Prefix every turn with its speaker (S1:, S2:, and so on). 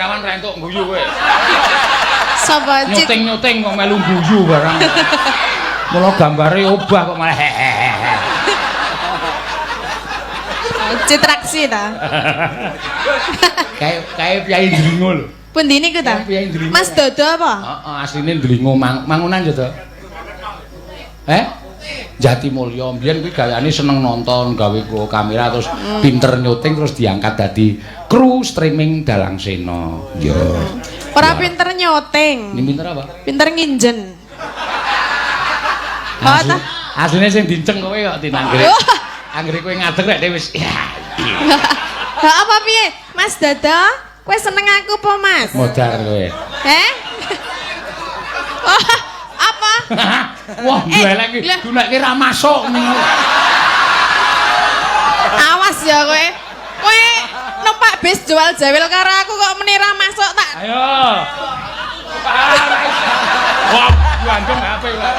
S1: Kawan ra entuk guyu kowe.
S2: Sapa Cit?
S1: Nyuting-nyuting kok melu guyu barang. Mula gambare obah kok malah hehehe.
S2: Citraksi ta.
S1: Kayak kayak piyai Dlingo lho.
S2: Pundi niku ta?
S1: Kayak piyai Dlingo.
S2: Mas Dodo apa?
S1: Heeh, asline Dlingo Mangunan ya to. Eh? Jatimulya mbiyen kuwi gayane seneng nonton, gawe go kamera terus pinter nyuting terus diangkat dadi kru streaming Dalang Sena. Yo.
S2: Ora pinter nyuting.
S1: Ini pinter apa?
S2: Pinter nginjen. Oh, ta?
S1: Asline sing dinceng kowe kok tinanggere. Anggere kowe ngadeg rek wis ya.
S2: Ha apa piye? Mas Dodo, kowe seneng aku apa, Mas?
S1: Modar kowe.
S2: Eh? Oh, apa?
S1: Wah,
S2: Eh,
S1: glelek iki.
S2: lah.
S1: Dunekke ra masuk ngono.
S2: Awas ya kowe. Kowe numpak bis jual jawil karo aku kok meni ra masuk tak.
S1: Ayo. Wah, gandeng HP kok.